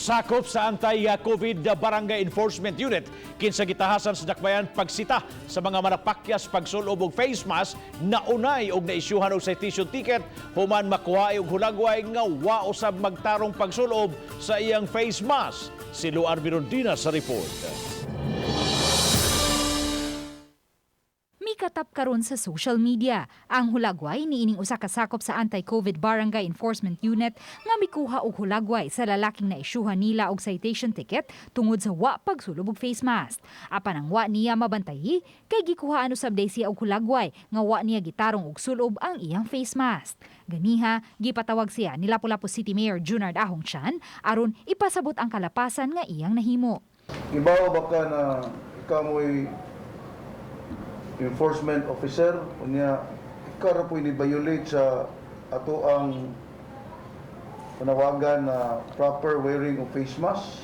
Sakop sa Anti-COVID Barangay Enforcement Unit kinsa gitahasan sa Dakbayan pagsita sa mga manapakyas pagsulob og face mask, naunay og naisyuhan og citation ticket human makuha og hulagway nga wa usab magtarong pagsulob sa iyang face mask. Si Luar Mirondina sa report. Mikatap karon sa social media ang hulagway niining usa ka sakop sa Anti-COVID Barangay Enforcement Unit nga mikuha og hulagway sa lalaking naisyuhan nila og citation ticket tungod sa wa pagsulob og face mask. Apan ang wa niya mabantayi kay gikuhaan usab day siya og hulagway nga wa niya gitarong og sulob ang iyang face mask. Ganiha, gipatawag siya ni Lapu-Lapu City Mayor Junard Ahong Chan aron ipasabot ang kalapasan nga iyang nahimo. Ibaw ba ka na ikaw mo'y enforcement officer, unya ikaw ra po'y ni-violate sa ato ang panawagan na proper wearing of face mask?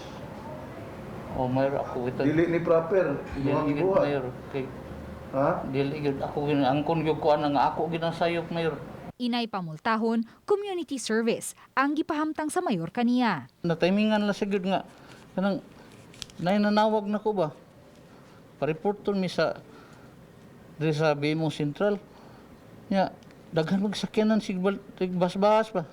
O Mayor, ako ito. Dili ni proper imong Dili gyud, gibuhat. Mayor. Kay Ha? Dili gyud ako gin angkon gyud ko ana nga ako gid ang sayop, Mayor. Inay pamultahon, community service ang gipahamtang sa mayor kaniya. Na timingan lang sa gyud nga kanang nay nanawag na ko ba. Pa-report mi sa diri sa BMO Central. Nya daghan mag sakyanan sig basbas pa.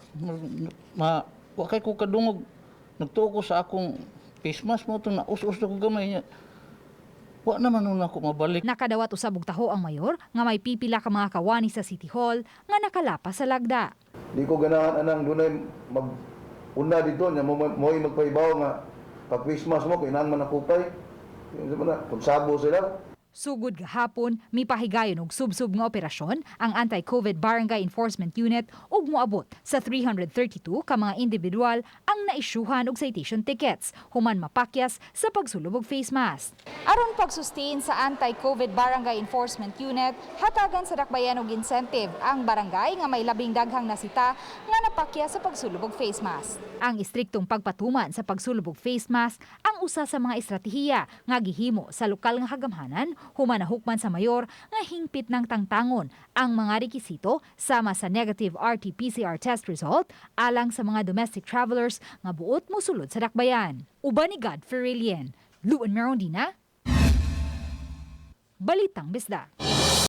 Ma wa kay ko kadungog. Nagtuo ko sa akong face mask mo to na us-us na ko gamay niya. Wa naman nun ako mabalik. Nakadawat usab og taho ang mayor nga may pipila ka mga kawani sa City Hall nga nakalapas sa lagda. Di ko ganahan anang dunay mag una dito nya mo mo'y magpahibaw nga pag face mask mo kay naan man nakupay. Yun sa na, kung sabo sila. Sugod gahapon, mipahigayon og subsub nga operasyon ang Anti-COVID Barangay Enforcement Unit ug moabot sa 332 ka mga individual ang naisyuhan og citation tickets human mapakyas sa pagsulob og face mask. Aron pagsustain sa Anti-COVID Barangay Enforcement Unit, hatagan sa Dakbayan og incentive ang barangay nga may labing daghang nasita nga napakyas sa pagsulob og face mask. Ang istriktong pagpatuman sa pagsulob og face mask ang usa sa mga estratehiya nga gihimo sa lokal nga kagamhanan human nahukman sa mayor nga hingpit ng tangtangon ang mga rekisito sama sa negative RT-PCR test result alang sa mga domestic travelers nga buot mosulod sa Dakbayan. Uban ni God Ferilian, Luan Merondina, Balitang Bisdak.